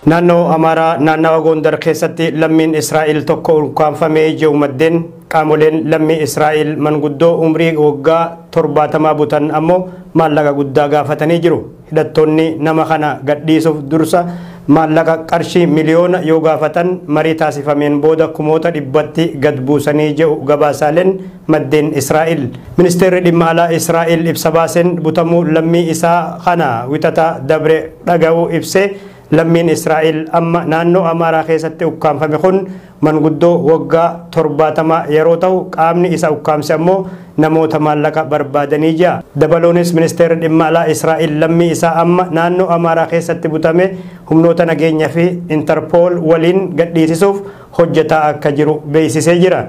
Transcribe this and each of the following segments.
Naannoo Amaaraa naannawa Gondar keessatti lammiin Israa'el tokko ukkaanfamee jiru. Maddeen qaamoleen lammii Israa'el manguddoo umrii waggaa 70 butan ammoo maallaqa guddaa gaafatanii jiru. Hidhattoonni nama kana gadhiisuuf dursa maallaqa qarshii miliyoona yoo gaafatan, marii taasifameen booda kumoota dhibbatti gad buusanii jiru gabaasaaleen maddeen Israa'el. Ministeerri dhimma alaa Israa'el ibsa baaseen butamuu lammii isaa kana Wixata dabre dhaga'uu ibsee, lammiin Israa'el amma naannoo Amaaraa keessatti ukkaanfame kun manguddoo waggaa 70 yeroo ta'u, qaamni isa ukkaamse ammoo namoota maallaqa barbaadanii jira. Dabaluunis ministeerri dhimma alaa Israa'el lammii isaa amma naannoo Amaaraa keessatti butame humnoota nageenyaa fi Interpool waliin gadhiisisuuf hojjetaa akka jiru beeksisee jira.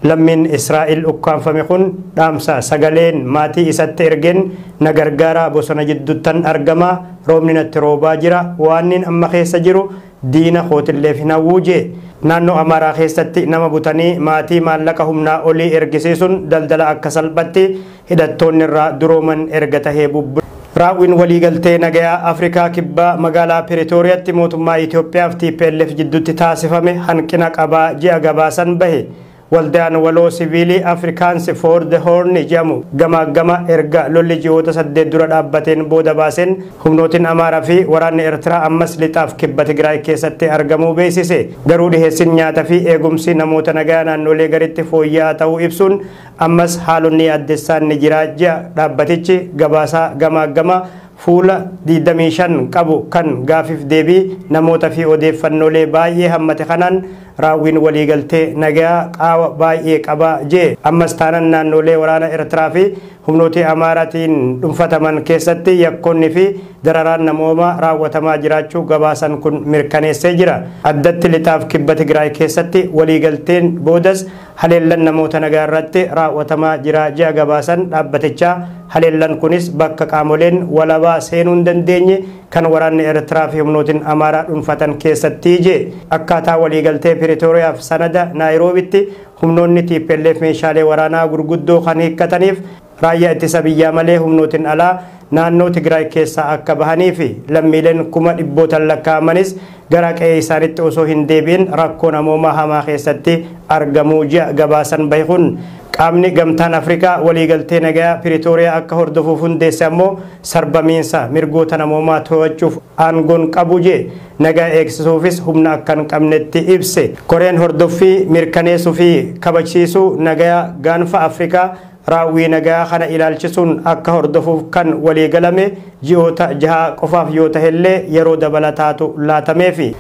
Lammiin Israa'el ukkaanfame kun dhaamsa sagaleen maatii isatti ergeen, "Na gargaaraa, bosona jidduuttan argama, roobni natti roobaa jira, waan amma keessa jiru diina kootillee hin hawwuu" jee. Naannoo Amaaraa keessatti nama butanii maatii maallaqa humnaa olii ergisiisuun daldala akka salphatti hidhattoonni irraa durooman erga tahee bubbu. Raawwiin waliigaltee nagayaa Afrikaa Kibbaa magaalaa Piretooriyaatti mootummaa Itoophiyaa fi TPLF jidduutti taasifame hanqina qabaa ji'a gabaasan bahe. Waldaan waloo siviilii Africans for the Horn jedhamu gama gama erga lolli ji'oota 8 dura dhaabbateen booda baaseen, humnootiin Amaaraa fi waraanni Eertiraa ammas lixaaf kibba Tigraay keessatti argamuu beeksise. Garuu dhiheessin nyaataa fi eegumsi namoota nagaa naannolee garitti fooyya'aa ta'uu ibsuun, ammas haalonni yaaddessaan ni jira ji'a dhaabbatichi. Gabaasaa gama gama fuula 25 qabu kan gaafiif deebii namoota fi odeeffannoolee baay'ee hammate kanaan, raawwiin waliigaltee nagaa qaawa baay'ee qaba jee. Ammas taanan naannolee waraana Eertiraa fi humnoota Amaaraatiin dhuunfataman keessatti yakkoonni fi dararaan namoomaa raawwatamaa jiraachuu gabaasan kun mirkaneessee jira. Addatti lixaaf kibba Tigraay keessatti waliigalteen boodas haleellan namoota nagaa irratti raawwatamaa jira ji'a gabaasan dhaabbatichaa. Haleellan kunis bakka qaamoleen walabaa seenuu hin dandeenye kan waraanni Eertiraa fi humnootiin Amaaraa dhuunfatan keessatti jee. Akkaataa waliigaltee Piretooriyaaf sanada Naayiroobitti humnoonni TPLF meeshaalee waraanaa gurguddoo kan hiikkataniif raayyaa ittisa biyyaa malee humnootiin alaa naannoo Tigraay keessaa akka bahanii fi lammiileen kuma dhibbootan lakkaa'amanis gara qe'ee isaanitti osoo hin deebi'in rakkoo namoomaa hamaa keessatti argamuu ji'a gabaasan bahe kun. Qaamni Gamtaan Afrikaa waliigaltee nagaa Piretooriyaa akka hordofuuf hundeesse ammoo sarbamiinsa mirgoota namoomaa to'achuuf aangoon qabu jee, nagaa eegsisuufis humna akka hin qabnetti ibse. Koreen hordoffii mirkaneessuu fi kabachiisuu nagaa Gaanfa Afrikaa raawwii nagaa kana ilaalchisuun akka hordofuuf kan waliigalame ji'oota 6 qofaaf yoo tahellee yeroo dabalataatu laatameefi.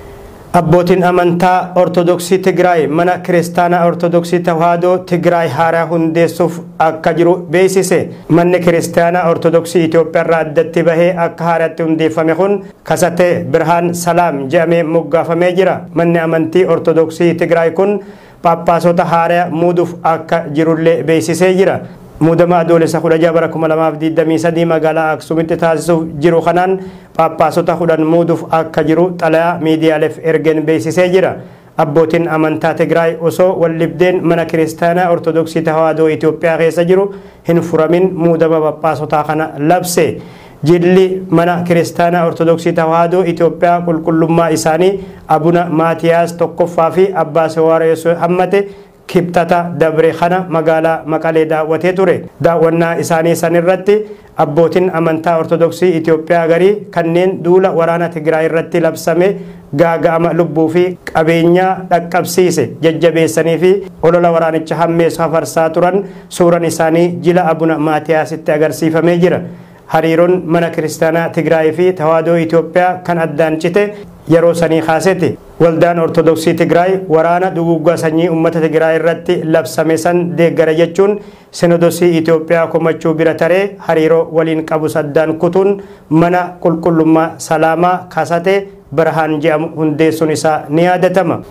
Abbootiin amantaa Ortodoksii Tigraay mana kiristaanaa Ortodoksii Tawaahidoo Tigraay haaraa hundeessuuf akka jiru beeksise. Manni kiristaanaa Ortodoksii Itoophiyaa irraa addatti bahee akka haaraatti hundeeffame kun Kasatee Birhaan Salaam jedhamee moggaafamee jira. Manni amantii Ortodoksii Tigraay kun Phaaphaasota haaraa muuduuf akka jirullee beeksisee jira. Muudama Adoolessa 16 bara 2023 magaalaa Aksuumitti taasisuuf jiru kanaan Phaaphaasota 10 muuduuf akka jiru xalayaa miidiyaaleef ergeen beeksisee jira. Abbootiin amantaa Tigraay osoo waldhibdeen mana kiristaanaa Ortodoksii Tawaahidoo Itoophiyaa keessa jiru hin furamin muudama Phaphaasotaa kana labse. Jilli mana kiristaanaa Ortodoksii Tawaahidoo Itoophiyaa qulqullummaa isaanii Abuna Maatiyaas tokkoffaa fi Abbaa Sewaariyos hammate Kibxata dabre kana magaalaa Maqalee daawwatee ture. Daawwannaa isaanii sanirratti abbootiin amantaa Ortodoksii Itoophiyaa garii kanneen duula waraana Tigraay irratti labsame gaaga'ama lubbuu fi qabeenyaa dhaqqabsiise jajjabeessanii fi olola waraanicha hammeessu hafarsaa turan suuraan isaanii jila Abuna Maatiyaasitti agarsiifamee jira. Hariiroon mana kiristaanaa Tigraay fi Tawaahidoo Itoophiyaa kan addaan cite yeroo sanii kaaseti. Waldaan Ortodoksii Tigraay waraana duguuggaa sanyii uummata Tigraay irratti labsame san deeggara jechuun Sinodosii Itoophiyaa komachuu bira taree hariiroo waliin qabu saddaan kutuun mana qulqullummaa Salaamaa Kasatee Birhaan jedhamu hundeessuun isaa ni yaadatama.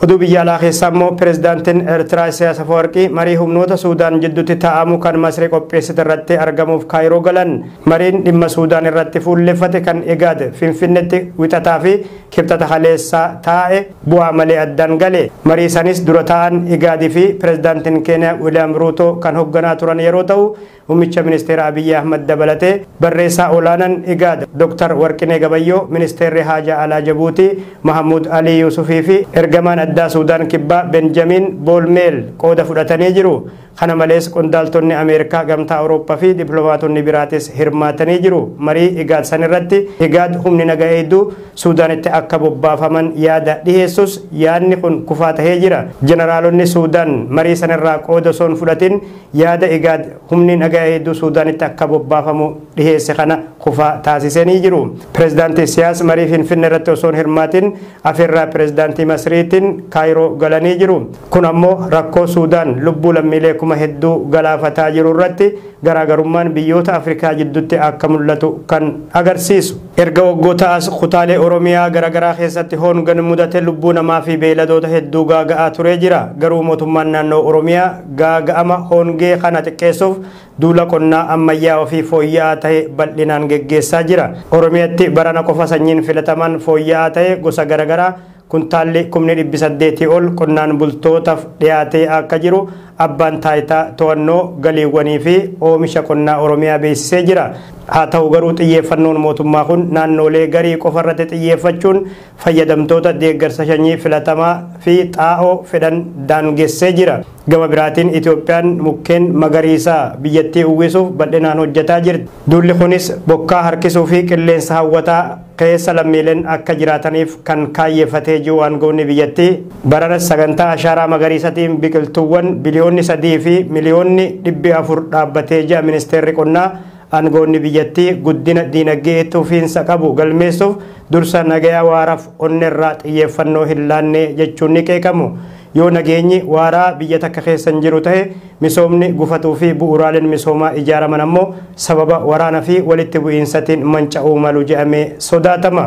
Oduu biyya alaa keessaa immoo, pirezidaantiin Eertiraa Isaayyaas Afwerqii marii humnoota Suudaan jidduutti taa'amu kan Masrii qopheessite irratti argamuuf Kaayiroo galan. Mariin dhimma Suudaan irratti fuulleffate kan Igaad Finfinneetti Wixataa fi Kibxata kaleessaa taa'e bu'aa malee addaan gale. Marii sanis dura ta'an Igaadii fi pirezidaantiin Keeniyaa Wiiliyaam Ruutoo kan hoogganaa turan yeroo ta'u, Muummicha ministeera Abiyyi Ahmad dabalatee barreessaa olaanaan IGAD Dr. Warqinee Gabayyoo, ministeerri haajaa alaa Jabuutii Mahamuud Ali Yusufii fi ergamaan addaa Suudaan Kibbaa Benjamin Boolmeel qooda fudhatanii jiru. Kana malees qondaaltonni Ameerikaa, gamtaa Awurooppaa fi dippiloomaatonni biraatis hirmaatanii jiru. Marii IGAD san irratti IGAD humni nagaa eegduu Suudaanitti akka bobbaafaman yaada dhiheessus yaadni kun kufaa tahee jira. Jeneraalonni Suudaan marii sanarraa qooda osoo hin fudhatin yaada IGAD humni nagaa eegduu Suudaanitti akka bobbaafamu dhiheesse kana kufaa taasisanii jiru. Pireezidaantii Siyaas marii Finfinnee irratti osoo hin hirmaatin afeerraa pireezidaantii Masriitiin Kaayiroo galanii jiru. Kun ammoo rakkoo Suudaan lubbuu lammiilee kuma hedduu galaafataa jiru irratti garaagarummaan biyyoota Afrikaa jidduutti akka mul'atu kan agarsiisu. Erga waggoota as kutaalee Oromiyaa garaagaraa keessatti hongan mudate lubbuu namaa fi beeyladoota hedduu gaaga'aa turee jira. Garuu mootummaan naannoo Oromiyaa gaaga'ama hongee kana xiqqeessuuf duula qonnaa ammayyaa fi fooyya'aa ta'e bal'inaan geggeessaa jira. Oromiyaatti barana qofa sanyiin filataman fooyya'aa ta'e gosa garaagaraa kuntaalli 800,000 ol qonnaan bultootaaf dhiyaatee akka jiru abbaan taayitaa to'annoo galiiwwanii fi oomisha qonnaa Oromiyaa beeksisee jira. Haa ta'u garuu xiyyeeffannoon mootummaa kun naannolee garii qofarratti xiyyeeffachuun fayyadamtoota deeggarsa sanyii filatamaa fi xaa'oo fedhan daangessee jira. Gama biraatiin Itoophiyaan mukkeen magariisaa biyyattii uwwisuuf bal'inaan hojjetaa jirti. Duulli kunis bokkaa harkisuu fi qilleensa hawwataa keessa lammiileen akka jiraataniif kan kaayyeeffatee jiru aangoonni biyyattii barana sagantaa ashaaraa magariisatiin biqiltuuwwan biliyoonni 3 fi miliyoonni 400 dhaabbatee jira. Ministeerri qonnaa aangoonni biyyattii guddina diinagdee itti fufiinsa qabu galmeessuuf dursa nagayaa waaraaf onneerraa xiyyeeffannoo hin laanne jechuun ni qeeqamu. Yoo nageenyi waaraa biyya takka keessa hin jiru ta'e misoomni gufatuu fi bu'uuraaleen misoomaa ijaaraman ammoo sababa waraana fi walitti bu'iinsatiin manca'uu malu jedhamee sodaatama.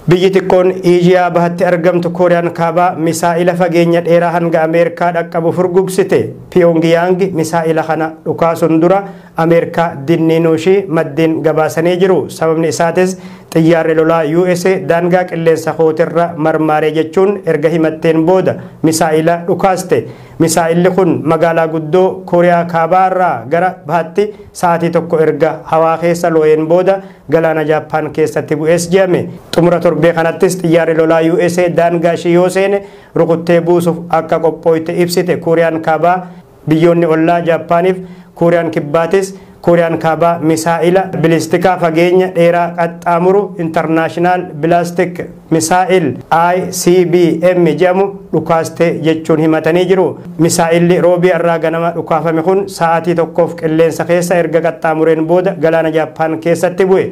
Biyyi xiqqoon Iijiyaa bahatti argamtu Kooriyaan Kaabaa misaa'ila fageenya dheeraa hanga Ameerikaa dhaqqabu furgugsite. Piyongiyaang misaa'ila kana dhukaasuun dura Ameerikaa dinniinuu ishii maddeen gabaasanii jiru. Sababni isaatis xiyyaarri lolaa USA daangaa qilleensa kootirra marmaaree jechuun erga himatteen booda misaa'ila dhukaaste. Misaa'illi kun magaalaa guddoo Kooriyaa Kaabaa irraa gara bahatti sa'aatii 1 erga hawaa keessa looyeen booda galaana Jaappaan keessatti bu'ees jedhame. Xumura torbee kanattis xiyyaarri lolaa USA daangaa ishii yoo seene rukuttee buusuuf akka qophooyte ibsite. Kooriyaan Kaabaa biyyoonni ollaa Jaappaaniif Kooriyaan Kibbaatis Kooriyaan Kaabaa misaa'ila bilistikaa fageenya dheeraa qaxxaamuru International Ballistic Missile ICBM jedhamu dhukaaste jechuun himatanii jiru. Misaa'illi roobii irraa ganama dhukaafame kun sa'aatii 1 qilleensa keessa erga qaxxaamureen booda galaana Jaappaan keessatti bu'e.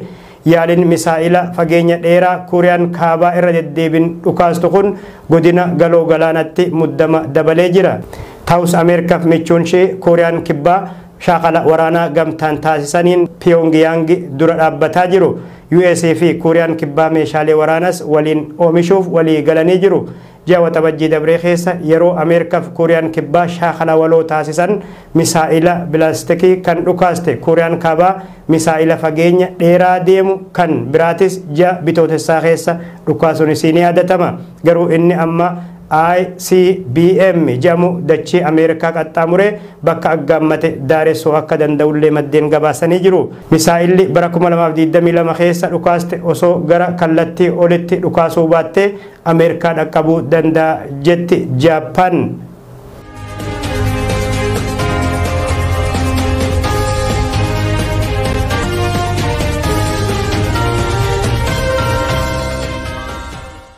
Yaaliin misaa'ila fageenya dheeraa Kooriyaan Kaabaa irra deddeebiin dhukaastu kun godina galoo galaanatti muddama dabalee jira. Ta'us Ameerikaaf michuun ishee Kooriyaan Kibbaa shaakala waraanaa gamtaan taasisaniin Piyongiyaang dura dhaabbataa jiru. USA fi Kooriyaan Kibbaa meeshaalee waraanas waliin oomishuuf walii galanii jiru. Ji'a Waxabajjii dabree keessa yeroo Ameerikaaf Kooriyaan Kibbaa shaakala waloo taasisan misaa'ila bilaastikii kan dhukaaste Kooriyaan Kaabaa misaa'ila fageenya dheeraa deemu kan biraatis ji'a bitootessaa keessa dhukaasuun isii ni yaadatama. Garuu inni amma ICBM jedhamu dachee Ameerikaa qaxxaamuree bakka aggaammate daaressuu akka danda'ullee maddeen gabaasanii jiru. Misaa'illi bara 2022 keessa dhukaaste osoo gara kallattii olitti dhukaasuu baattee Ameerikaa dhaqqabuu danda'a jetti Jaappaan.